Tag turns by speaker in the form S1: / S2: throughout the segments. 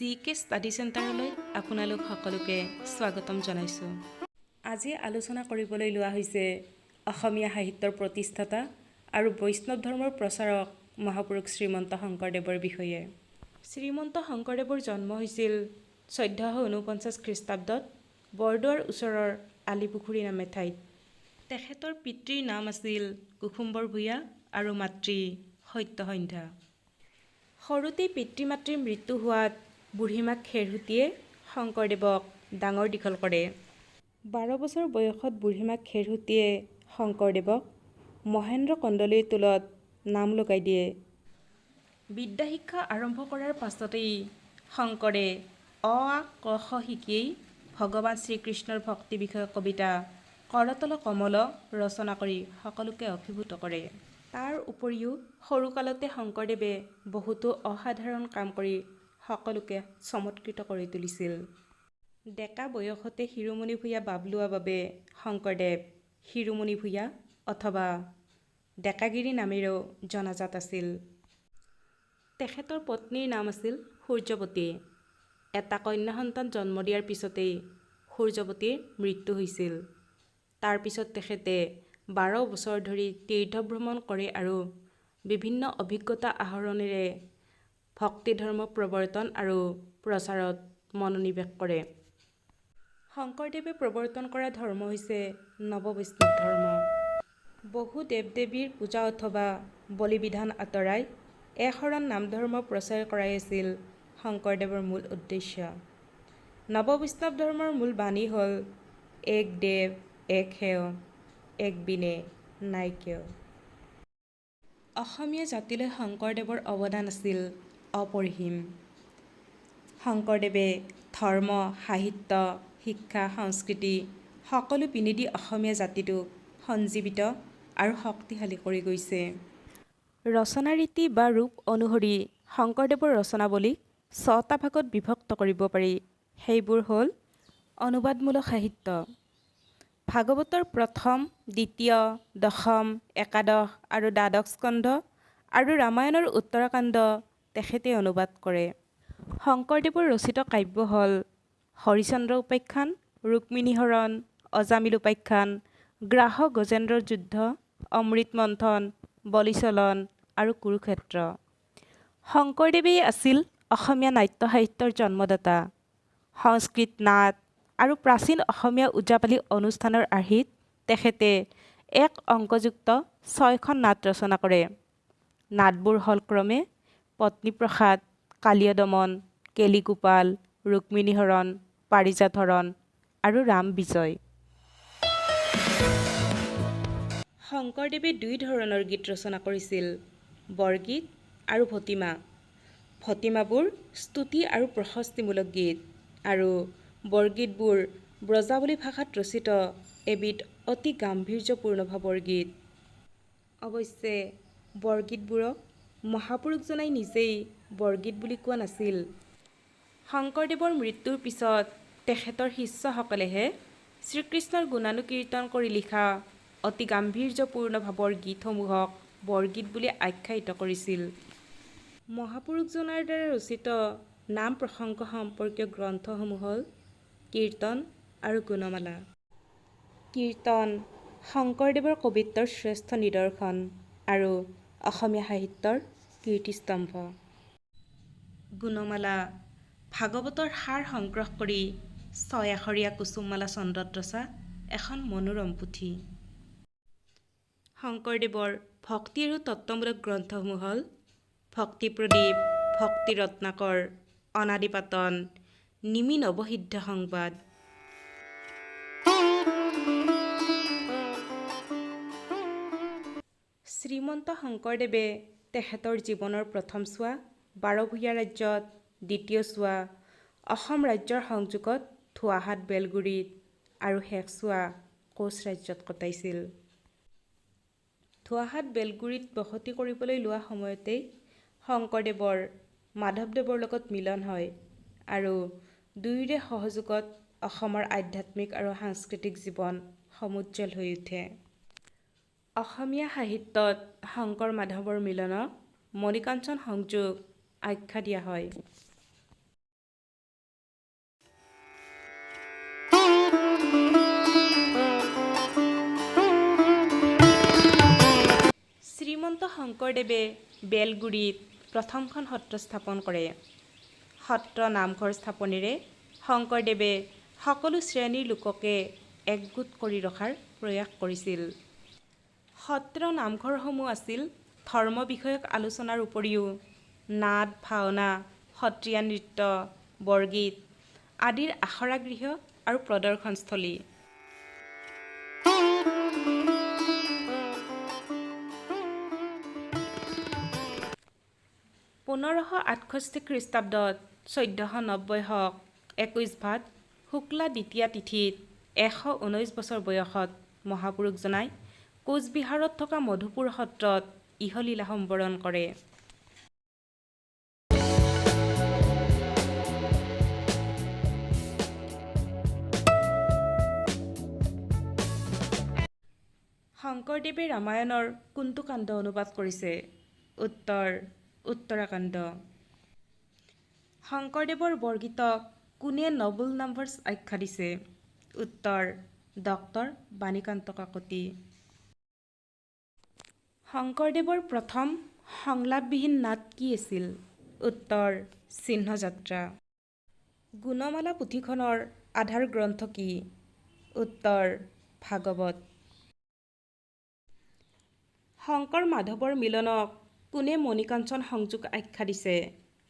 S1: G কে study চেণ্টাৰলৈ আপোনালোক সকলোকে স্বাগতম জনাইছোঁ। আজি আলোচনা কৰিবলৈ লোৱা হৈছে অসমীয়া সাহিত্যৰ প্ৰতিষ্ঠাতা আৰু বৈষ্ণৱ ধৰ্মৰ প্ৰচাৰক মহাপুৰুষ শ্ৰীমন্ত শংকৰদেৱৰ বিষয়ে। শ্ৰীমন্ত শংকৰদেৱৰ জন্ম হৈছিল 1449 খ্ৰীষ্টাব্দত বৰদোৱাৰ ওচৰৰ আলিপুখুৰী নামে ঠাইত। তেখেতৰ পিতৃৰ নাম আছিল কুসুম্বৰ ভূঞা আৰু মাতৃ সত্যসন্ধ্যা। সৰুতেই পিতৃ মাতৃৰ মৃত্যু হোৱাত বুঢ়ীমাক খেৰসূতীয়ে শংকৰদেৱক ডাঙৰ দীঘল কৰে। 12 বছৰ বয়সত বুঢ়ীমাক খেৰসূতীয়ে শংকৰদেৱক মহেন্দ্ৰ কন্দলীৰ টোলত নাম লগাই দিয়ে। বিদ্যা শিক্ষা আৰম্ভ কৰাৰ পাছতেই শংকৰে অ আ ক খ শিকিয়েই ভগৱান শ্ৰীকৃষ্ণৰ ভক্তি বিষয়ক কবিতা কৰতল কমল ৰচনা কৰি সকলোকে অভিভূত কৰে। তাৰ উপৰিও সৰুকালতে শংকৰদেৱে বহুতো অসাধাৰণ কাম কৰি সকলোকে চমৎকৃত কৰি তুলিছিল। ডেকা বয়সতে শিৰোমণি ভূঞা বাব লোৱা বাবে শংকৰদেৱ শিৰোমণি ভূঞা অথবা ডেকাগিৰি নামেৰেও জনাজাত আছিল। তেখেতৰ পত্নীৰ নাম আছিল সূৰ্যৱতী। এটা কন্যা সন্তান জন্ম দিয়াৰ পিছতেই সূৰ্যৱতীৰ মৃত্যু হৈছিল। তাৰপিছত তেখেতে 12 বছৰ ধৰি তীৰ্থ ভ্ৰমণ কৰে আৰু বিভিন্ন অভিজ্ঞতা আহৰণেৰে ভক্তি ধৰ্ম প্ৰৱৰ্তন আৰু প্ৰচাৰত মনোনিৱেশ কৰে। শংকৰদেৱে প্ৰৱৰ্তন কৰা ধৰ্ম হৈছে নৱবৈষ্ণৱ ধৰ্ম। বহু দেৱ দেৱীৰ পূজা অথবা বলিবিধান আঁতৰাই একশৰণ নামধৰ্ম প্ৰচাৰ কৰাই আছিল শংকৰদেৱৰ মূল উদ্দেশ্য। নৱবৈষ্ণৱ ধৰ্মৰ মূল বাণী হ'ল এক দেৱ এক সেৱ এক বিনে নাই কেও। অসমীয়া জাতিলৈ শংকৰদেৱৰ অৱদান আছিল অপৰিসীম। শংকৰদেৱে ধৰ্ম, সাহিত্য, শিক্ষা, সংস্কৃতি সকলো পিনেদি অসমীয়া জাতিটোক সঞ্জীৱিত আৰু শক্তিশালী কৰি গৈছে। ৰচনাৰীতি বা ৰূপ অনুসৰি শংকৰদেৱৰ ৰচনাৱলীক 6টা ভাগত বিভক্ত কৰিব পাৰি। সেইবোৰ হ'ল: অনুবাদমূলক সাহিত্য। ভাগৱতৰ প্ৰথম, দ্বিতীয়, দশম, একাদশ আৰু দ্বাদশ স্কন্ধ আৰু ৰামায়ণৰ উত্তৰাকাণ্ড তেখেতে অনুবাদ কৰে। শংকৰদেৱৰ ৰচিত কাব্য হ'ল হৰিশ্চন্দ্ৰ উপাখ্যান, ৰুক্মিণী হৰণ, অজামিল উপাখ্যান, গ্ৰাহ গজেন্দ্ৰৰ যুদ্ধ, অমৃত মন্থন, বলিচলন আৰু কুৰুক্ষেত্ৰ। শংকৰদেৱেই আছিল অসমীয়া নাট্য সাহিত্যৰ জন্মদাতা। সংস্কৃত নাট আৰু প্ৰাচীন অসমীয়া ওজাপালি অনুষ্ঠানৰ আৰ্হিত তেখেতে এক অংকযুক্ত 6খন নাট ৰচনা কৰে। নাটবোৰ হ'ল ক্ৰমে পত্নীপ্ৰসাদ, কালীয়দমন, কেলিগোপাল, ৰুক্মিণী হৰণ, পাৰিজাত হৰণ আৰু ৰাম বিজয়। শংকৰদেৱে দুই ধৰণৰ গীত ৰচনা কৰিছিল, বৰগীত আৰু ভটিমা। ভটিমাবোৰ স্তুতি আৰু প্ৰশস্তিমূলক গীত আৰু বৰগীতবোৰ ব্ৰজাৱলী ভাষাত ৰচিত এবিধ অতি গাম্ভীৰ্যপূৰ্ণ ভাৱৰ গীত। অৱশ্যে বৰগীতবোৰক মহাপুৰুষজনাই নিজেই বৰগীত বুলি কোৱা নাছিল। শংকৰদেৱৰ মৃত্যুৰ পিছত তেখেতৰ শিষ্যসকলেহে শ্ৰীকৃষ্ণৰ গুণানুকীৰ্তন কৰি লিখা অতি গাম্ভীৰ্যপূৰ্ণ ভাৱৰ গীতসমূহক বৰগীত বুলি আখ্যায়িত কৰিছিল। মহাপুৰুষজনাৰ দ্বাৰা ৰচিত নাম প্ৰসংগ সম্পৰ্কীয় গ্ৰন্থসমূহ হ'ল কীৰ্তন আৰু গুণমালা। কীৰ্তন শংকৰদেৱৰ কবিত্বৰ শ্ৰেষ্ঠ নিদৰ্শন আৰু অসমীয়া সাহিত্যৰ কীৰ্তিস্তম্ভ। গুণমালা ভাগৱতৰ সাৰ সংগ্ৰহ কৰি 6 আখৰীয়া কুসুমমালা ছন্দত ৰচা এখন মনোৰম পুথি। শংকৰদেৱৰ ভক্তি আৰু তত্ত্বমূলক গ্ৰন্থসমূহ হ'ল ভক্তি প্ৰদীপ, ভক্তি ৰত্নাকৰ, অনাদিপাতন, নিমি নৱসিদ্ধ সংবাদ। শ্ৰীমন্ত শংকৰদেৱে তেখেতৰ জীৱনৰ প্ৰথম চোৱা বাৰভূঞা ৰাজ্যত, দ্বিতীয় চোৱা অসম ৰাজ্যৰ সংযোগত ধোৱাহাট বেলগুৰিত আৰু শেষ চোৱা কোচ ৰাজ্যত কটাইছিল। ধোৱাহাট বেলগুৰিত বসতি কৰিবলৈ লোৱা সময়তেই শংকৰদেৱৰ মাধৱদেৱৰ লগত মিলন হয় আৰু দুয়োৰে সহযোগত অসমৰ আধ্যাত্মিক আৰু সাংস্কৃতিক জীৱন সমুজ্জ্বল হৈ উঠে। অসমীয়া সাহিত্যত শংকৰ মাধৱৰ মিলনক মণিকাঞ্চন সংযোগ আখ্যা দিয়া হয়। শ্ৰীমন্ত শংকৰদেৱে বেলগুৰিত প্ৰথমখন সত্ৰ স্থাপন কৰে। সত্ৰ নামঘৰ স্থাপনেৰে শংকৰদেৱে সকলো শ্ৰেণীৰ লোককে একগোট কৰি ৰখাৰ প্ৰয়াস কৰিছিল। সত্ৰ নামঘৰসমূহ আছিল ধৰ্ম বিষয়ক আলোচনাৰ উপৰিও নাট, ভাওনা, সত্ৰীয়া নৃত্য, বৰগীত আদিৰ আখৰাগৃহ আৰু প্ৰদৰ্শনস্থলী। 1568 খ্ৰীষ্টাব্দত 1490 শক 21 ভাদ শুক্লা দ্বিতীয়া তিথিত 119 বছৰ বয়সত মহাপুৰুষজনাই কোচবিহাৰত থকা মধুপুৰ সত্ৰত ইহলীলা সম্বৰণ কৰে। শংকৰদেৱে ৰামায়ণৰ কোনটো কাণ্ড অনুবাদ কৰিছে? উত্তৰ উত্তৰাকাণ্ড। শংকৰদেৱৰ বৰগীতক কোনে নবল নাম্বাৰ্ছ আখ্যা দিছে? উত্তৰ ডক্টৰ বাণীকান্ত কাকতি। শংকৰদেৱৰ প্ৰথম সংলাপবিহীন নাট কি আছিল? উত্তৰ চিহ্নযাত্ৰা। গুণমালা পুথিখনৰ আধাৰ গ্ৰন্থ কি? উত্তৰ ভাগৱত। শংকৰ মাধৱৰ মিলনক কোনে মণিকাঞ্চন সংযোগ আখ্যা দিছে?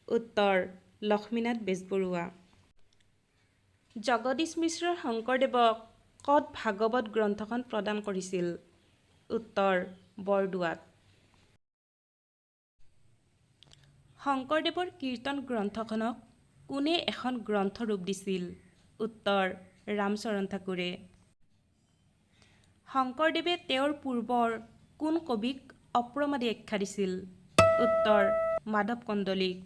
S1: উত্তৰ লক্ষ্মীনাথ বেজবৰুৱা। জগদীশ মিশ্ৰই শংকৰদেৱক ক'ত ভাগৱত গ্ৰন্থখন প্ৰদান কৰিছিল? উত্তৰ বৰদোৱাত। শংকৰদেৱৰ কীৰ্তন গ্ৰন্থখনক কোনে এখন গ্ৰন্থ ৰূপ দিছিল? উত্তৰ ৰামচৰণ ঠাকুৰে। শংকৰদেৱে তেওঁৰ পূৰ্বৰ কোন কবিক অপ্ৰমাদী আখ্যা দিছিল? উত্তৰ মাধৱ কন্দলীক।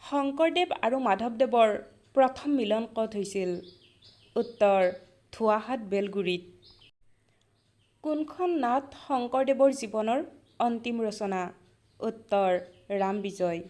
S1: শংকৰদেৱ আৰু মাধৱদেৱৰ প্ৰথম মিলন ক'ত হৈছিল? উত্তৰ ধোৱাহাট বেলগুৰিত। কোনখন নাট শংকৰদেৱৰ জীৱনৰ অন্তিম ৰচনা? উত্তৰ ৰাম বিজয়।